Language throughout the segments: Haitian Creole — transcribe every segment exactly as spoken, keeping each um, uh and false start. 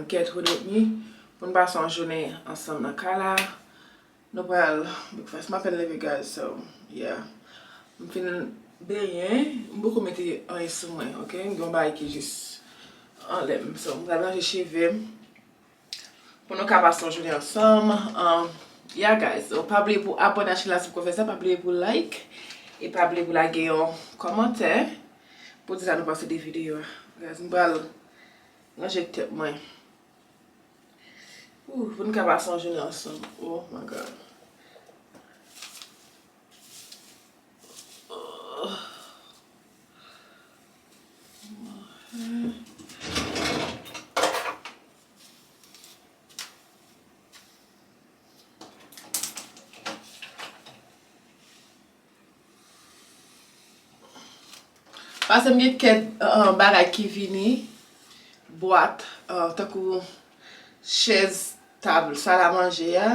Get with me. Pou n pase yon jounen ansanm nan kay la. Nou pral breakfast. M apèn leve, guys, so, yeah. M fin benyen, m poko mete anyen sou mwen, ok? M gen yon bagay ki jis anlè m. So, m pral ranje cheve m. Pou nou ka pase yon jounen ansanm. Um, yeah, guys. So, pa bliye pou abòne ak chanèl la si w poko fè sa. Pa bliye pou like. E pa bliye pou lage yon kòmantè. Pou di sa nou panse de videyo a. Guys, m pral ranje tèt mwen. Ooh, pou n ka pase yon jounen ansanm. Oh my God. Paske m gen kèk, uh, bagay ki vini, bwat, uh, tankou chèz, tab, sal a manje a.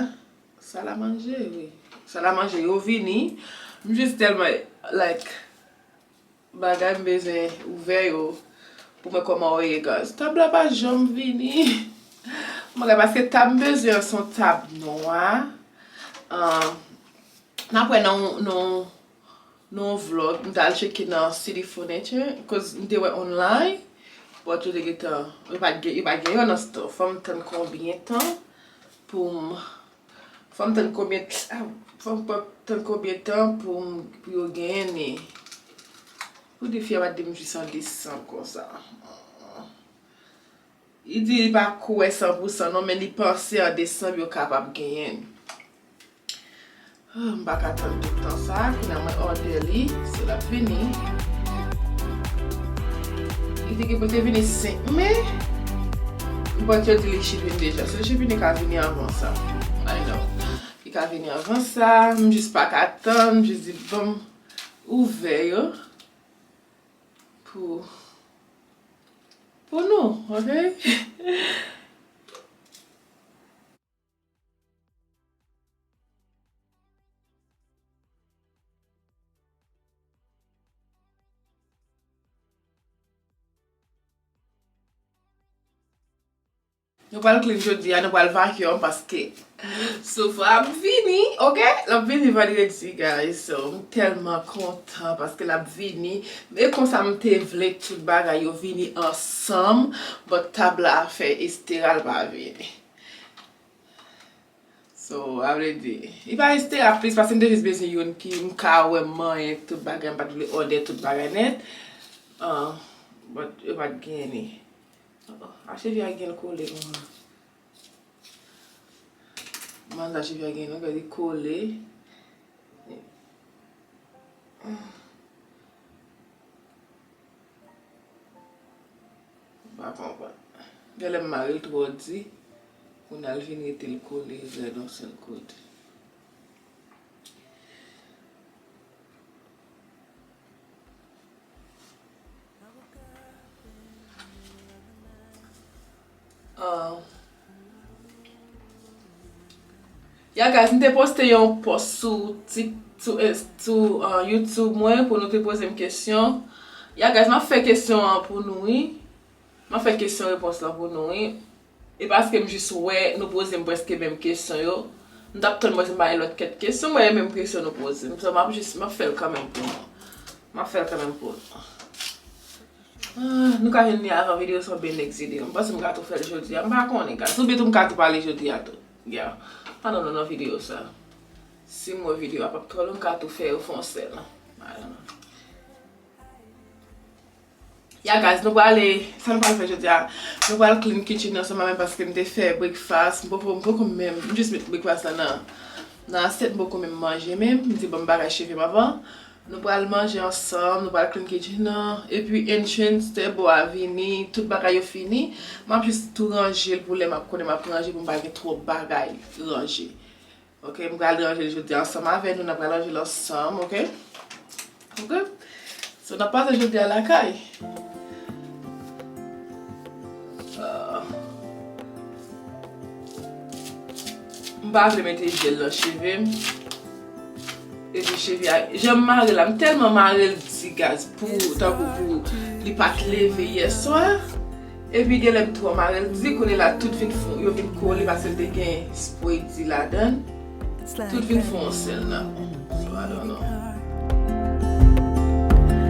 Sal a manje, wi. Sal a manje yo vini. M jis tèlman, like, bagay m bezwen ouvè yo pou mwen kòman yo ye, guys. Tab la pa janm vini. Mwen, paske tab m bezwen an se yon tab nwa. Uh, n ap wè nan, nan, nan yon vlog, m t al tcheke nan City Furniture, cause m te wè online, but yo te gentan, yo pa t gen, yo pa t gen yo nan store. Fò m tann konbyen tan pou m, fò m tann konbyen, ah, fò m tann konbyen tan pou m, pou yo genyen ni. Poutèt fi a pa t di m jis an desanm konsa. Li di li pa kwè san pou san non, men li panse an desanm yo kapab genyen. Ah, m pa ka tann tout tan sa, kounye a mwen òdè li, so l ap vini. Li te gen pou te vini senk me, but yo di li shipping deja, so shipping li ka vini avan sa. I know. Li ka vini avan sa, m jis pa ka tann, m jis di ban m ouvè yo. Pou, pou nou, ok? Nou pral clean jodi a, nou pral vacuum paske sofa ap vini, ok? L ap vini vandredi, guys. So, m tèlman kontan paske l ap vini. E konsa m te vle tout bagay yo vini ansanm, but tab la fè Estera l pa vini. So, sa vle di, li pa Estera plis paske m te jis bezwen youn ki m ka wè m manyen tout bagay, m pa t vle òdè tout bagay nèt. Ah, but yo pa t gen li. Oh, oh, a cheve a gen l kole konsa. Manzè a cheve a gen l, gade li kole. M pa konprann. Genlè m mare l twò di, kounye a l vin rete l kole rèd yon sèl kote. Ah. Ya, guys, m te poste yon post sou Tik-, sou, eh, sou, ah, YouTube mwen pou nou te poze m kesyon. Ya, guys, m ap fè kesyon an pou nou, wi. M ap fè kesyon repons lan pou nou, wi. E paske m jis wè nou poze m prèske menm kesyon yo. M t ap tann mwen si m pa gen lòt kèk kesyon, mwen menm kesyon nou poze m. So, m ap jis, m ap fè l kanmenm pou nou. M ap fè l kanmenm pou nou. Ah, nou ka jwenn li avan videyo sa, oubyen next video. M panse m ka tou fè l jodi a. M pa konnen, guys. Oubyen tou m ka tou pale jodi a tou. Yeah. Pa nan, nan, nan videyo sa. Si m wè videyo a p ap twò long, m ka tou fè yo fè yon sèl. I don't know. Ya, guys, nou prale, sa nou pral fè jodi a? Nou pral clean kitchen nan ansanm avè m paske m te fè breakfast. M poko, m poko menm, m jis met breakfast la nan, nan asyèt, m poko menm manje menm. M di ban m bagay cheve m avan. Nou pral manje ansanm, nou pral clean kitchen nan. Epi entrance, table a vini, tout bagay yo fini. M ap jis tou ranje l pou lè m ap konnen m ap ranje pou m pa gen twòp bagay ranje. Ok, m pral ranje l jodi a ansanm avè nou, n ap pral ranje l ansanm, ok? Ok? So, n ap pase jodi a lakay. Ah. M pa vle mete jèl nan cheve m. Epi cheve a, jan m mare la, m tèlman mare l di, guys, pou, tankou pou li pa t leve yè swa. Epi genlè m twò mare l di, kounye la tout vin fon, yo vin kole paske l te gen spray di ladan l. Tout vin fon yon sèl nan. So, I don't know.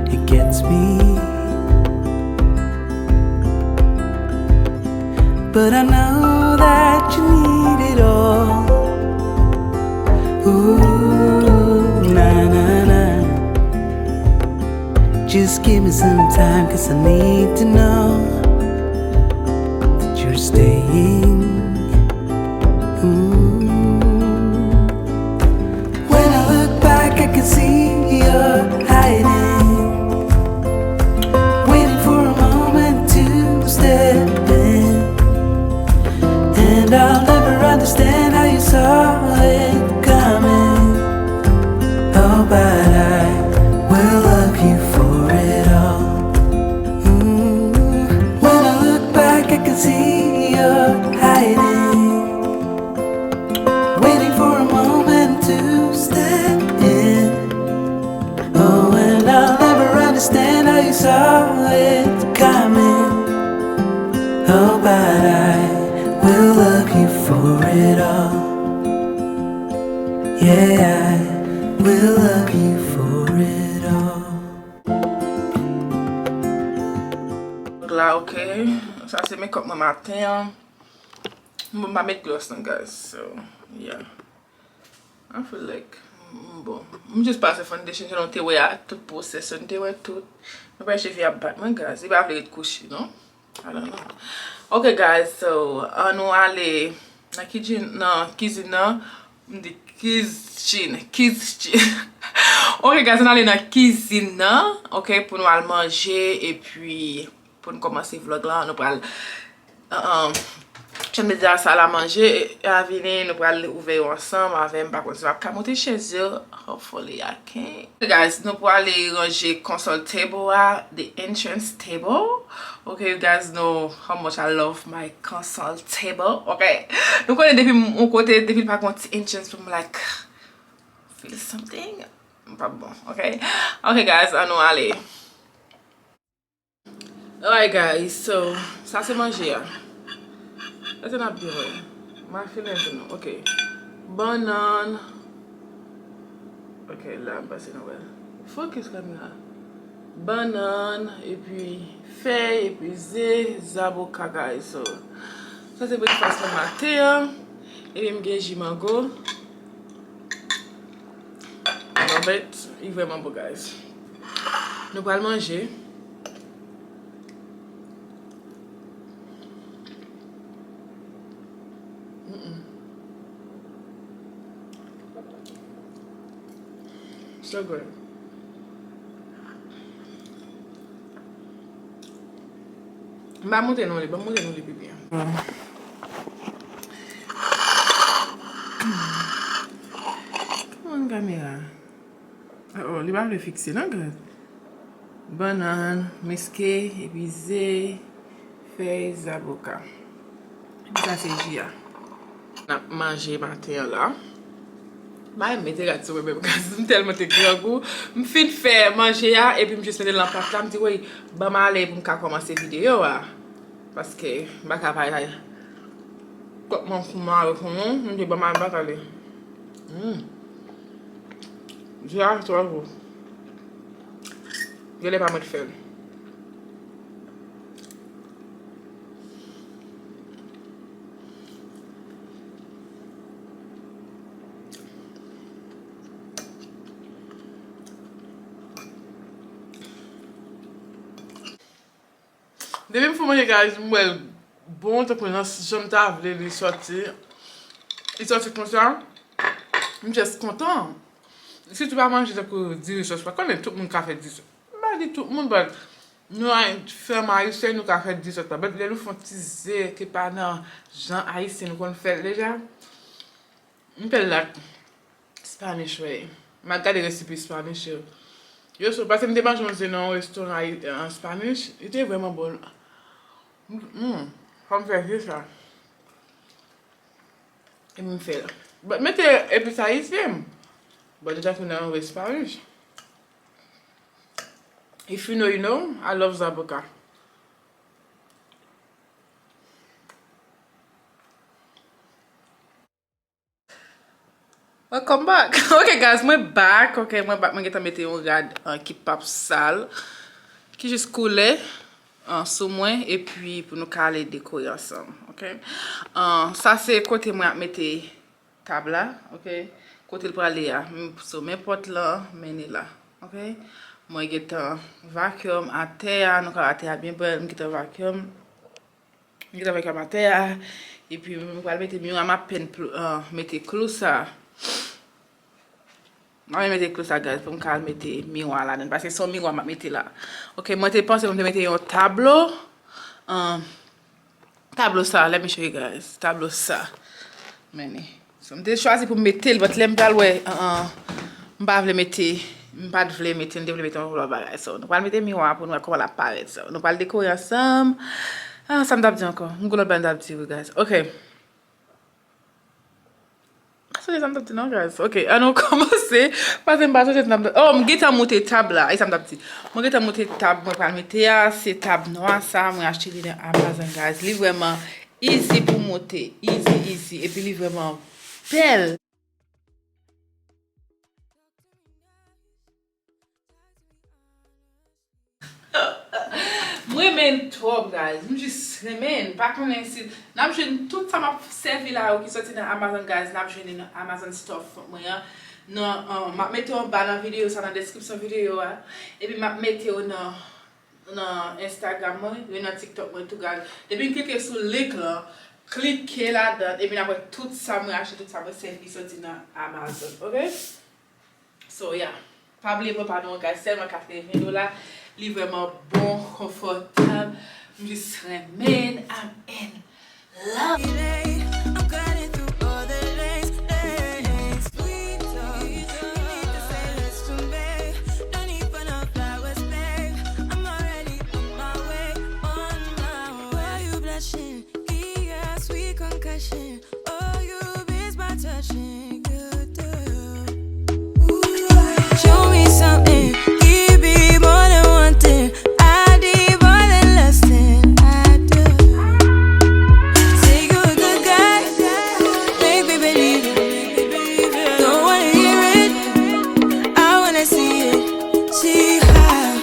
It gets me. But I know that you need it all. Ooh, na na na. Just give me some time, cause I need to know that you're staying. Ooh. When I look back, I can see you're hiding, waiting for a moment to step in. And I'll never understand how you saw it coming. Oh, but I will love you for it all. Ooh, when I look back, I can see you're hiding, waiting for a moment to step in. Oh, and I'll never understand how you saw it coming. Oh, but I will love you for it all. Yeah, I will love you for it all. La, ok. Sa se makeup mwen maten an. Mwen pa met gloss nan, guys. So, yeah. I feel like, mm, bon. M just pase foundation, jan nou te wè a, tout pwosès yo, nou te wè tout. Mwen pa cheve ap bat mwen, guys. Li pa vle ret kouche, non? I don't know. Ok, guys, so, an nou ale nan kizin, nan kizin nan. M di kizin, kizin. Ok, guys, an nou ale nan kizin nan, ok, pou nou al manje, epi pou n kòmanse vlog la, nou pral, uh, uh, jan m te di a, sa la manje, a vini, nou pral ouvè yo ansanm avè m, pa konn si m ap ka monte chèz yo, hopefully I can. Guys, nou pwale ranje console table a, the entrance table. Ok, you guys know how much I love my console table. Ok, nou konnen depi m yon kote, depi l pa gon ti entrance pou m like feel something. M p ap bon, ok? Ok, guys, an nou ale. Alright, guys, so, sa se manje a. Sa se n ap byen wè. Ma file enpe non, ok. Bannann. Ok, la, m panse nou wè. Focus kamera. Bannann, epi fèy, epi ze, zaboka, guys, so. Sa se breakfast mwen maten an. Epi m gen ji mango. Love it. Li vrèman bon, guys. Nou pral manje. Mm-mm. So good. M pa montre nou li, ban m montre nou li pi byen. Kòman kamera? Oh, li pa vle fikse non, guys. Bannann, miske, epi ze, fèy, zaboka. Epi sa se ji a. N ap manje maten an la. M pa renmen mete rad sou mwen menm, guys. M tèlman te grangou. M fin fè manje a, epi m jis mete l nan plat la. M di, woy, ban m ale pou m ka kòmanse videyo a. Paske m pa ka bay kòk mankou mare pou nou, m di ban m al bak ale. Hmm. Di a twò gou. Genlè pa mwen t fè l. Depi m fin manje, guys, m wè l bon, tankou nan jan m ta vle li sòti. Li sòti konsa. M just kontan. Si tou pa manje tankou diri sòs, pa konnen tout moun ka fè diri sòs. M pa di tout moun, but nou a, fanm ayisyen, nou ka fè diri sòs la. But lè nou fè yon ti ze ki pa nan jan ayisyen nou konn fè l deja, m fè l ak Spanish way. M al gade resipe Spanish yo. Yo sou, paske m te manje yon ze nan yon restoran ayi-, an Spanish, li te vrèman bon. Mm, fò m fè ze sa. E m fè l. But mete epis ayisyen. But li ta fè nan yon Spanish. If you know, you know, I love zaboka. Welcome back. Ok, guys, mwen back. Ok, mwen back. Mwen gentan mete yon rad, uh, ki p ap sal, ki jis koule, uh, sou mwen, epi pou nou ka ale dekore ansanm. Ok. Uh, sa se kote mwen ap mete tab la. Ok. Kote l prale a. M sou men pòt lan, men li la. Ok. Mwen gentan vacuum atè a. Nou ka wè atè a byen bèl. M gentan vacuum. M gentan vacuum atè a. Epi m pral mete miwa, m apèn pl- uh, mete klou sa. Mwen mete klou sa, guys, pou m ka al mete miwa ladan, paske se yon miwa m ap mete la. Ok, mwen te panse pou m te mete yon tablo. Um, tablo sa, let me show you guys. Tablo sa. Men li. So, m te chwazi pou m mete l, but lè m pral wè, uh, uh, m pa vle mete, m pa t vle mete, m te vle mete yon lòt bagay. So, nou pral mete miwa pou nou wè kòman l ap parèt. So, nou pral dekore ansanm. Ah, sa m t ap di ankò? M gon lòt bagay m t ap di, wi, guys. Ok. Sonje sa m t ap di non, guys. Ok, ann nou kòmanse. Paske m pa sonje sa m t ap di. Oh, m gentan moute tab la. E sa m t ap di. Mwen gentan moute tab mwen pral mete a. Se tab nwa sa. Mwen achte li nan Amazon, guys. Li vrèman easy pou moute. Easy, easy. Epi li vrèman bèl. M renmen l twòp, guys. M jis renmen l. Pa konnen si n ap jwenn tout sa m ap sèvi la yo ki soti nan Amazon, guys. N ap jwenn li nan Amazon Store mwen an. Nan, uh, m ap mete yo anba nan videyo sa, nan deskripsyon videyo a. Epi m ap mete yo nan, nan Instagram mwen, yo nan TikTok mwen tou, guys. Depi n klike sou link lan, klike ladan, epi n ap wè tout sa mwen achte, tout sa mwen sèvi ki soti nan Amazon, ok? So, yeah. Pa bliye pran pa nou an, guys, sèlman katreven dola. Li vrèman bon, konfòtab. M jis renmen l. I'm in love. I'm cutting through all the lanes, lanes. Sweet talk. You don't need to say less to me. No need for no flowers, babe. I'm already on my way, on my way. Why you blushing? Give you a sweet concussion. Oh, you miss my touching, you do. Ooh, show me something, give me more than one thing. I need more than less than I do. Say you a good guy, make me believe it. Don't wanna hear it, I wanna see it. See how.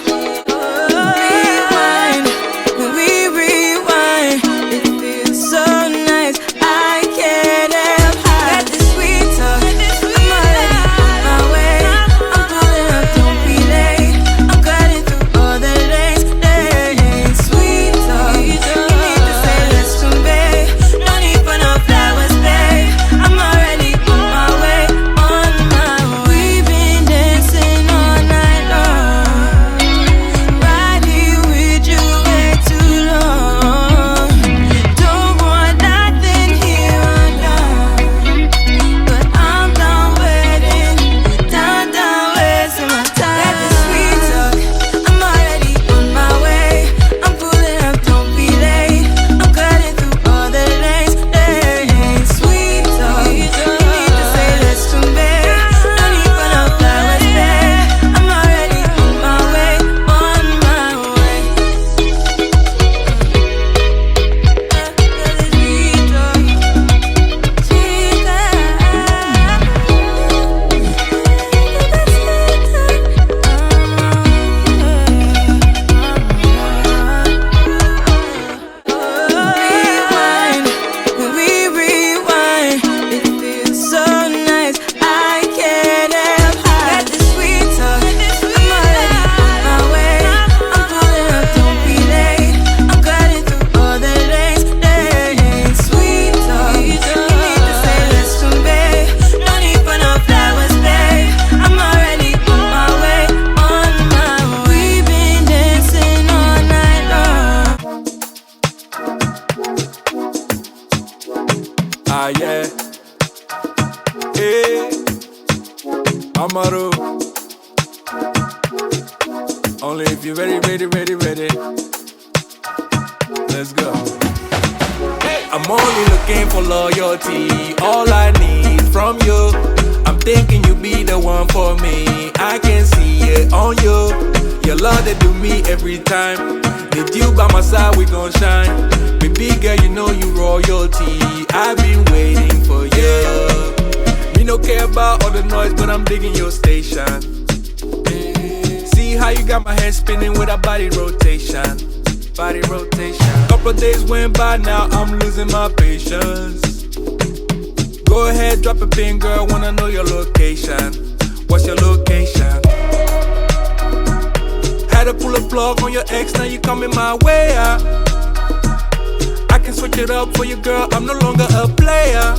Rewind, we rewind. It feels so nice. I can't help how. Got this sweet talk. I'm already on my way. I'm pulling up, don't be late. I'm cutting through all the lanes, lanes. Sweet talk. You need to say less to me. No need for no flowers, babe. I'm already on my way, on my way. We've been dancing all night long. Right here with you way too long. Don't want nothing here undone. But I'm done waiting, done, done wasting my time. Got this sweet talk, I'm already on my way. I'm pulling up, don't be late. I'm cutting through all the lanes, lanes. Sweet talk, you need to say less to me. No need for no flowers, babe. I'm already on my way, on my way. Rewind, we rewind. It feels so nice. I can't help how. Got this sweet talk. I'm already on my way. I'm pulling up, don't be late. I'm cutting through all the lanes, lanes. Sweet talk. You need to say less to me. No need for no flowers, babe. I'm already on my way, on my way. We've been dancing all night long. Ah, yeah. Hey, Amaru. Only if you ready, ready, ready, ready. Let's go. I'm only looking for loyalty. All I need from you. I'm thinking you be the one for me. I can see it on you. Your love, they do me every time. With you by my side, we gon' shine. Baby girl, you know you royalty. I've been waiting for you. Me no care By all the noise, but I'm digging your station. See how you got my head spinning with a body rotation. Body rotation. Couple days went by, now I'm losing my patience. Go ahead, drop a pin, girl, wanna know your location. What's your location? Had to pull a plug on your ex, now you coming my way. I can switch it up for you, girl. I'm no longer a player.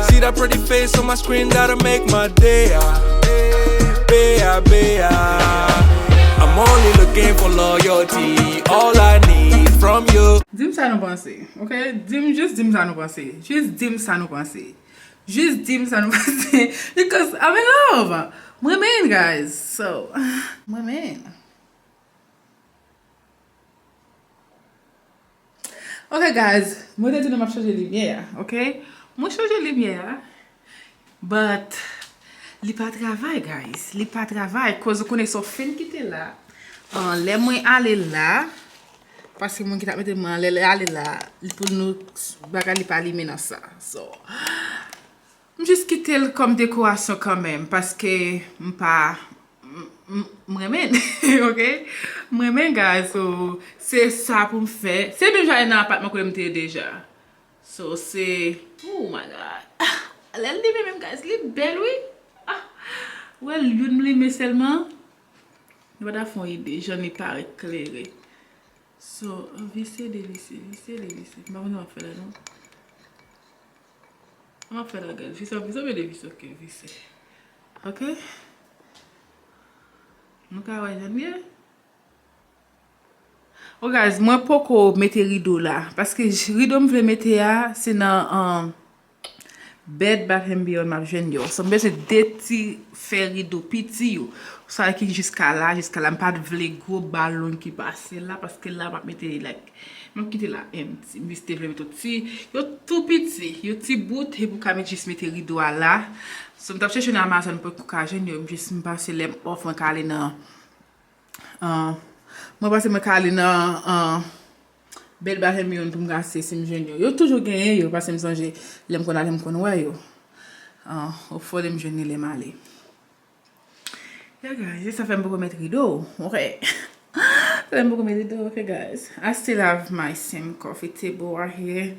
See that pretty face on my screen, that'll make my day. Bea, bea. I'm only looking for loyalty. All I need from you. Di m sa nou panse, ok? Di m, jis di m sa nou panse. Jis di m sa nou panse. Jis di m sa nou panse. Because I'm in love. Mwen renmen, guys. So, mwen renmen. Ok, guys. Mwen te di nou m ap chanje limyè a, ok? Mwen chanje limyè a. But, li pa travay, guys. Li pa travay. Koz ou konnen sa w fin kite la. Ah, lè mwen ale la, paske moun ki t ap mete mwen anlè, lè ale la, li pou nou bagay li pa limen nan sa. So, m jis kite l kòm dekorasyon kanmenm, paske m pa, m, m, m renmen, ok? M renmen, guys, so, se sa pou m fè. Se menm jan nan apatman kote m te ye deja. So, se, oh my God. Lè l limen menm, guys, li bèl, wi. Ah, well, youn m limen sèlman. Nou pa ta fè yon ide, jan li parèt klere. So, vise, devise, vise, devise. M pa konn sa m ap fè la, non. M ap fè la, guys. Vise, vise, oubyen devise, ok, vise. Ok? Nou ka wè jan l ye? Oh, guys, mwen poko mete rido la. Paske j-, rido m vle mete a, se nan, um, Bed Bath and Beyond m ap jwenn yo. So, m bezwen de ti fè rido piti yo. Sa ki jiska la, jiska la. M pa t vle gwo balon ki pase la, paske la m ap mete, like, m ap kite la empty. M jis te vle mete yon ti, yo tou piti, yo ti bout, epi w ka met, jis mete rido a la. So, m t ap chèche nan Amazon pou ka jwenn yo, m jis m panse lè m off, mwen ka ale nan, ah, mwen panse mwen ka ale nan, ah, Bed Bath and Beyond pou m ka se si m jwenn yo. Yo toujou genyen yo, paske m sonje lè m konn ale, m konn wè yo. Ah, hopefully m jwenn li lè m ale. Yeah, guys, e sa fè m poko met rido, ok? Sa fè m poko met rido, ok, guys? I still have my same coffee table right here,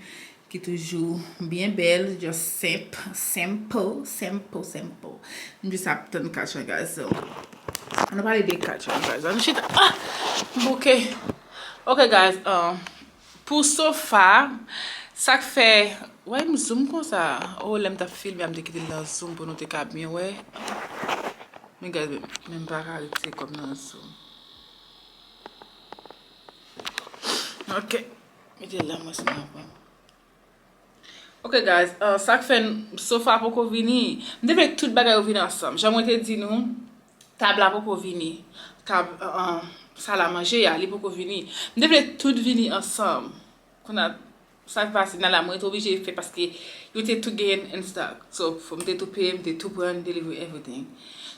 ki toujou byen bèl, just senp, simple, simple, simple. M jis ap tann kach lan, guys, so. Ann nou pale de kach lan, guys. Ann nou chita. Ah! M bouke. Ok, guys, um, pou sofa, sa k fè, why m zoom konsa? Oh, lè m t ap filme a, m te kite l nan zoom pou nou te ka byen wè. Men guys, men, men m pa ka retire kò m nan zoom. Ok. Mete l la, mwen se nan pwen. Ok, guys, uh, sa k fè n-, sofa poko vini. M te vle tout bagay yo vini ansanm. Jan mwen te di nou, tab la poko vini. Tab, uh, uh, sal a manje a, li poko vini. M te vle tout vini ansanm. Kounye a, sa k pase, nan la, mwen te oblije fè paske yo te tout genyen in stock. So, fò m te tou peye, m te tou pran, deliver everything.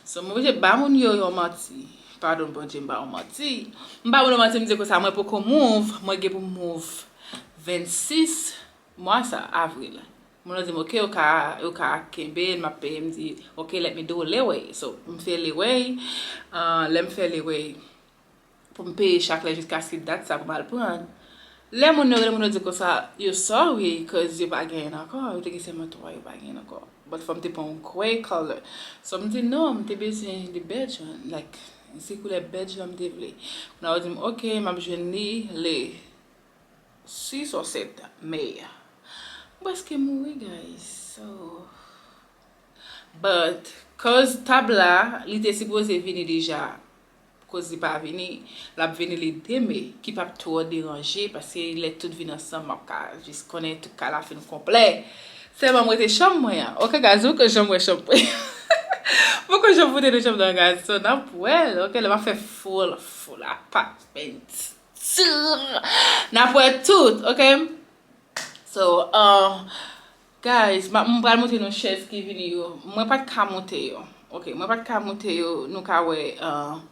So, m oblije ba moun yo yon manti. Padon, Bondye, m ba yo manti. M ba moun yo manti, m di konsa, mwen poko move, mwen gen pou m move vennsis mwa sa, avril. Moun yo di m, "Ok, ou ka, ou ka kenbe l, m ap peye." M di, "Ok, let me do layaway." So, m fè layaway. Ah, lè m fè layaway, pou m peye chak lè jiskaske dat sa pou m al pran. Lè moun yo rele, moun yo di konsa, yo sorry, cause yo pa genyen ankò. Yo te gen sèlman twa, yo pa genyen ankò. But fò m te pran yon grey color. So, m di, "Non, m te bezwen de bèj lan." Like, se koulè bèj lan m te vle. Moun yo di m, "Ok, m ap jwenn li le sis ou sèt me." M prèske mouri, guys. So, but, cause tab la, li te sipoze vini deja. Koz li pa vini, l ap vini le de me, ki p ap twò deranje, paske lè tout vin ansanm, m ap ka jis konnen tout kay la fin konplè. Sèlman m rete chanm mwen an. Ok, guys, ou ke janm wè chanm mwen. Poko janm foute nan chanm nan, guys. So, n ap wè l, ok, lè m ap fè full, full apartment tour. N ap wè tout, ok? So, uh, guys, ma, m pral montre nou chèz ki vini yo. Mwen pa t ka monte yo. Ok, mwen pa t ka monte yo. Nou ka wè, uh,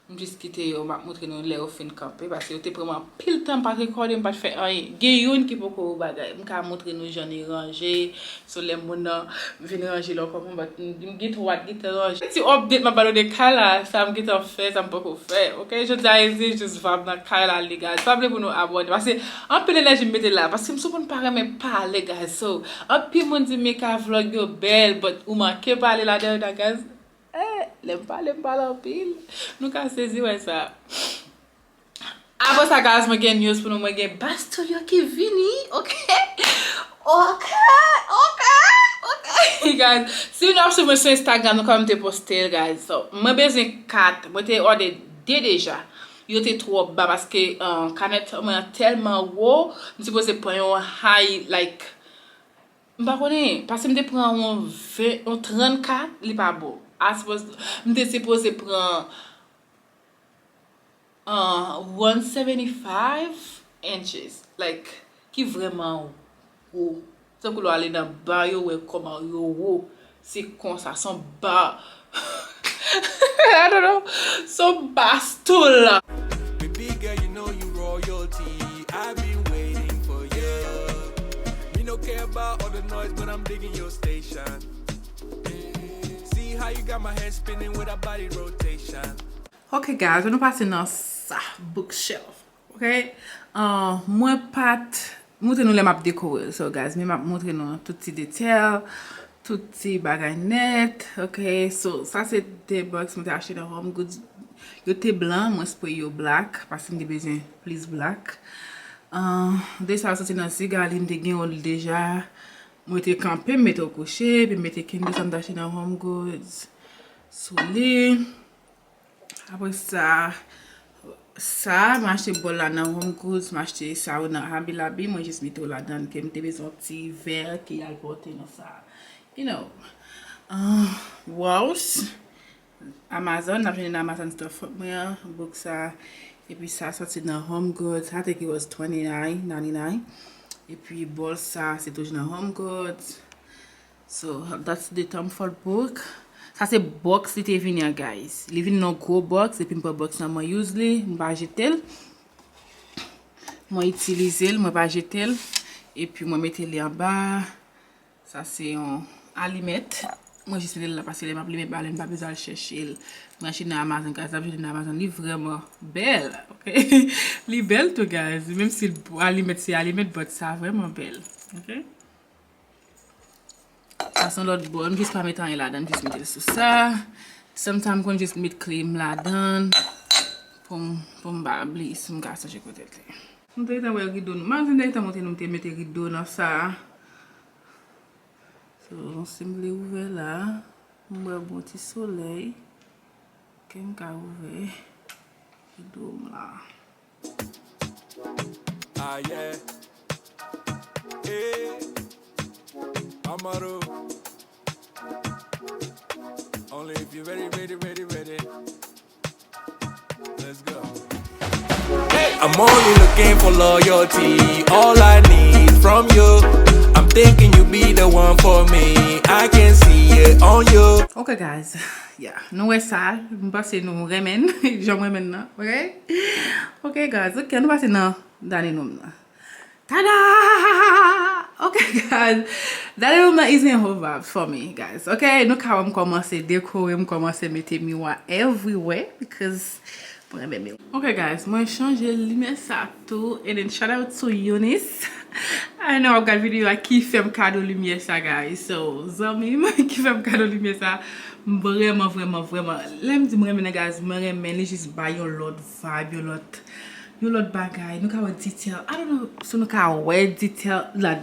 M jis kite yo, m ap montre nou lè yo fin kanpe, paske yo te pran m anpil tan, m pa t rekòde, m pa t fè anyen. Gen youn ki poko bagay, m ka montre nou jan li ranje, so lè moun nan vin ranje l ankò, m, m gen twa ki te ranje. Ti update m ap ba nou de kay la, sa m gentan fè, sa m poko fè, ok? Jodi a, se jis vibe nan kay la, li, guys. Pa bliye pou nou abòne, paske anpil enèji m mete la, paske m sou moun pa renmen pale, guys. So, anpil moun di Mika vlog yo bèl, but ou manke pale ladan yo, guys. Eh, lè m pale, m pale anpil. Nou ka sezi wè sa. Apre sa, guys, mwen gen news pou nou. Mwen gen Bastille yo ki vini, ok? Ok, ok, ok, guys. Si nou ap swiv mwen sou Instagram, nou ka wè m te poste l, guys. So, mwen bezwen kat. Mwen te òde de deja. Yo te twò ba paske, uh, kanèt mwen an tèlman wo, m sipoze pran yon high, like, m pa konnen, paske m te pran yon ven, yon trannkat, li pa bon. A sipoze, m te sipoze pran, uh, one seventy-five inches, like, ki vrèman wo. Tankou lè w ale nan ba, yo wè kòman yo wo. Se konsa, se yon ba. I don't know. Se yon Bastille. Baby girl, you know you royalty. I've been waiting for you. Me no care about all the noise, but I'm digging your station. See how you got my head spinning with a body rotation. Ok, guys, nou pase nan sa, bookshelf. Ok? Uh, mwen pa t montre nou lè m ap dekore l. So, guys, men m ap montre nou tout ti detèl, tout ti bagay nèt. Ok? So, sa se de box mwen te achte nan Home Goods. Yo te blan, mwen spray yo black, paske m te bezwen plis black. Uh, de sa soti nan Zigali, m te gen yon deja. Mwen te kanpe, m mete yo kouche, epi m mete kenbe sa m te achte nan Home Goods sou li. Apre sa, sa, m achte bòl la nan Home Goods, m achte sa yo nan Hobby Lobby, mwen jis mete yo ladan, ke m te bezwen yon ti vè ki al pote nan sa. You know. Uh, Ross, Amazon, n ap jwenn nan Amazon store front mwen an, book sa, epi sa soti nan Home Goods, I think it was twenty-nine ninety-nine. Epi bòl sa, se toujou nan Home Goods. So, that's the Tom Ford book. Sa se box li te vini an, guys. Li vin nan gwo box, epi m pran box lan, mwen use li, m pa jete l. Mwen itilize l, mwen pa jete l. Epi mwen mete li anba. Sa se yon alimèt. Mwen jis mete l la paske lè m ap limen bal, m pa bezwen al chèche l. Mwen achte nan Amazon, guys, l ap jwenn nan Amazon. Li vrèman bèl, ok? Li bèl tou, guys. Menm si alimèt se alimèt, but sa vrèman bèl, ok? Sa se yon lòt bòl. M jis pa met anyen ladan, m jis mete l sou sa. Sometimes m konn jis met kle m ladan pou m, pou m pa bliye si m ka sonje kote l te. M te gentan wè rido nou. Marvin te gentan montre nou m te mete rido nan sa. So, si m vle ouvè la, m wè bon ti solèy. Ke m ka ouvè rido m la. Ah, yeah. Hey. Amaru. Only if you ready, ready, ready, ready. Let's go. I'm only looking for loyalty. All I need from you. I'm thinking you be the one for me. I can see it on you. Ok, guys. Yeah. Nou wè sa. M panse nou renmen l. Jan m renmen l nan. Ok? Ok, guys. Ok, nou pase nan dani nou m nan. Tada! Ok, guys. Dani nou m nan is in whole vibe for me, guys. Ok, nou ka wè m kòmanse dekore, m kòmanse mete miwa everywhere because mwen renmen miwa. Ok, guys, mwen chanje limyè sa tou. And then shout out to Eunice. I know w ap gad videyo a ki fè m kado limyè sa, guys. So, zanmi m ki fè m kado limyè sa, m vrèman, vrèman, vrèman. Lè m di m renmen nan, guys, mwen renmen li jis bay yon lòt vibe, yon lòt, yon lòt bagay. Nou ka wè detail. I don't know si nou ka wè detail la,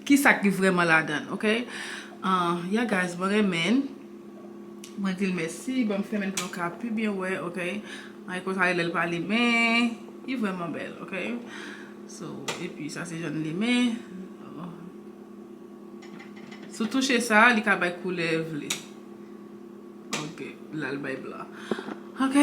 kisa ki vrèman ladan, ok? Uh, yeah, guys, mwen renmen. Mwen di l mèsi. Bon, m fèmen l pou nou ka pi byen wè, ok? Anyen konsa, lè l pa limen, li vrèman bèl, ok? So, epi sa se jan l limen. Si w touche sa, li ka bay koulè vle. Ok, la l bay blan. Ok,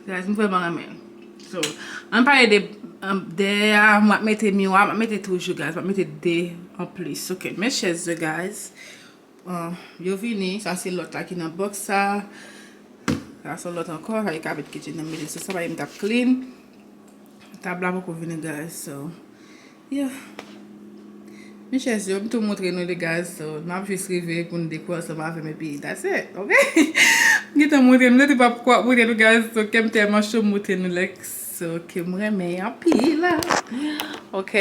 guys, m vrèman renmen. So, ann pale de, um, dèyè a, m ap mete miwa, m ap mete toujou, guys, m ap mete de anplis. Ok, men chèz yo, guys. Uh, yo vini, sa se lòt la ki nan box sa. Sa se yon lòt ankò, sa e ka met ketchup nan, m mete sou sa, paske m t ap clean. Tab la poko vini, guys, so, yeah. Men chèz yo, m tou montre nou li, guys, so, n ap jis rive pou n dekò ansanm avè m, epi that's it, ok? M gentan montre nou, m te pa poko ap montre nou, guys, so, kè m tèlman cho, m montre nou lè, so, ke m renmen anpil, ok?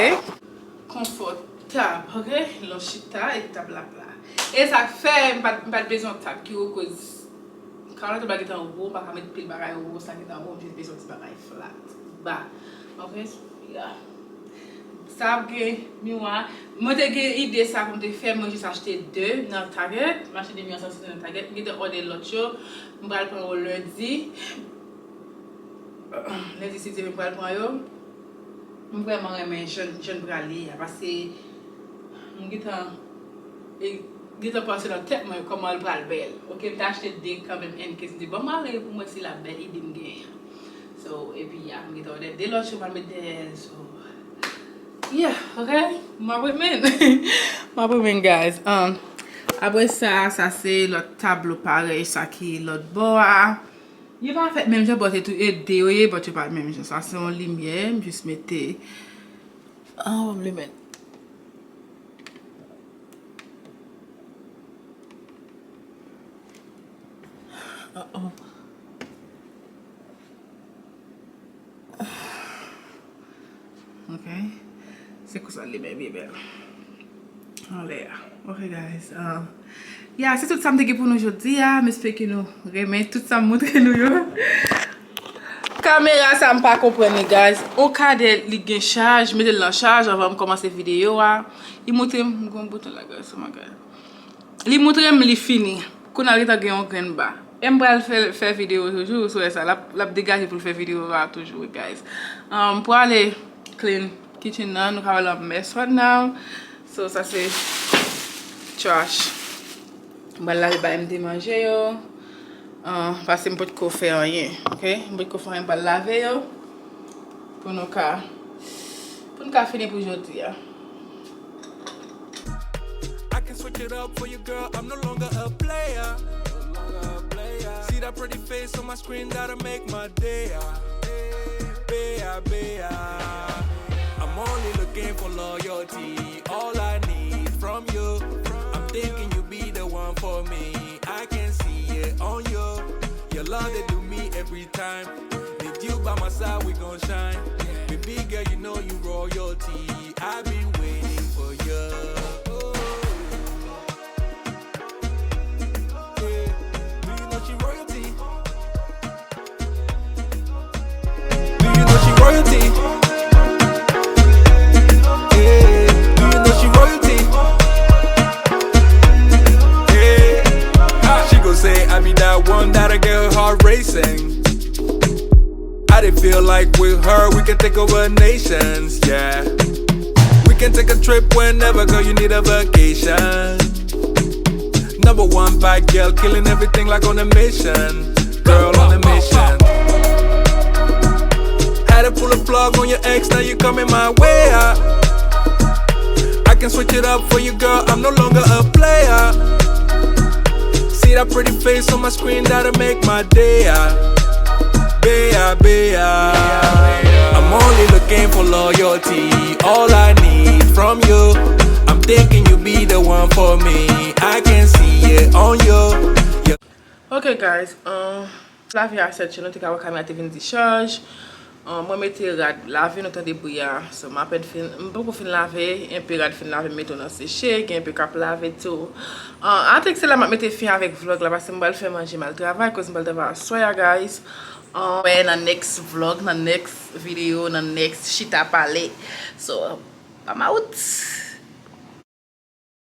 Konfòtab, ok? Lè w chita, epi tab la pla. E sa k fè m pa t, m pa t bezwen yon tab ki wo, koz Kawòt la gentan wo, m pa ka met pil bagay wo, sa gentan wo, m jis bezwen ti bagay flat, ba. Ok, yeah. Sa ap gen miwa. Mwen te gen ide sa pou m te fè, mwen jis achte de nan Target. M achte de miwa sa soti nan Target. M gentan òdè lòt yo. M pral pran yo lendi. Lendi, si Dye vle, m pral pran yo. M vrèman renmen jan, jan l pral ye a, paske m gentan, e, gentan panse nan tèt mwen kòman l pral bèl. Ok, m te achte de kanmenm, and case m di, "Ban m ale pou m wè si l ap bèl," ide m genyen an. So, epi, ya, m gentan òdè de lòt yo, m al met dèyè l, so, yeah, ok, m ap renmen. M ap renmen, guys. Um, apre sa, sa se lòt tablo parèy, sa ki lòt bò a. Yo pa fèt menm jan, but e tou e de yo ye, but yo pa menm jan. Sa se yon limyè, m jis mete. Ah, ban m limen. Uh-oh. Ok. Se konsa li byen, byen bèl. Anlè a. Ok, guys. Um, yeah, se tout sa m te gen pou nou jodi a. M espere ke nou renmen tout sa m montre nou yo. Kamera sa m pa konprann li, guys. On kadè li gen chaj, mete l nan chaj anvan m kòmanse videyo a. Li montre m, m gon bouton la, guys. Oh my God. Li montre m li fini. Kounye a l gentan gen yon grenn ba. E m pral fè, fè videyo toujou, sou sa. L ap, l ap degaje pou l fè videyo a toujou, guys. Um, m prale clean kitchen nan, nou ka wè l an mess right now. So, sa se trash. M pral lave bagay m te manje yo. Ah, paske m potko fè anyen, ok? M potko fè anyen, m pral lave yo. Pou nou ka, pou nou ka fini pou jodi a. I can switch it up for you, girl. I'm no longer a player. See that pretty face on my screen, that'll make my day. Ah, bea, bea. I'm only looking for loyalty. All I need from you. I'm thinking you be the one for me. I can see it on you. Your love, they do me every time. With you by my side, we gon' shine. Baby girl, you know you royalty. I've been waiting for you. Yeah. Do you know she royalty? Do you know she royalty? Yeah. Do you know she royalty? Yeah. Ah, she gon' say I be that one that'll get her heart racing. I did feel like with her we can take over nations, yeah. We can take a trip whenever, girl, you need a vacation. Number one bad girl, killing everything like on a mission. Girl on a mission. Had to pull a plug on your ex, now you coming my way. I, I can switch it up for you, girl. I'm no longer a player. See that pretty face on my screen, that'll make my day. Ah, bea, bea. I'm only looking for loyalty. All I need from you. I'm thinking you be the one for me. I can see it on you. Yeah. Ok, guys, um, lave a sèt je, nou te ka wè kamera te vin dichaj. Um, mwen mete rad lave, nou tande bri a. So, m apèn fin, m poko fin lave, enpe rad fin lave, m mete yo nan seche, gen enpe k ap lave tou. Um, I think se la m ap mete fen avèk vlog la, paske m pral fè manje, m al travay, koz m pral travay aswè a, guys. Um, wè nan next vlog, nan next video, nan next chita pale. So, I'm out.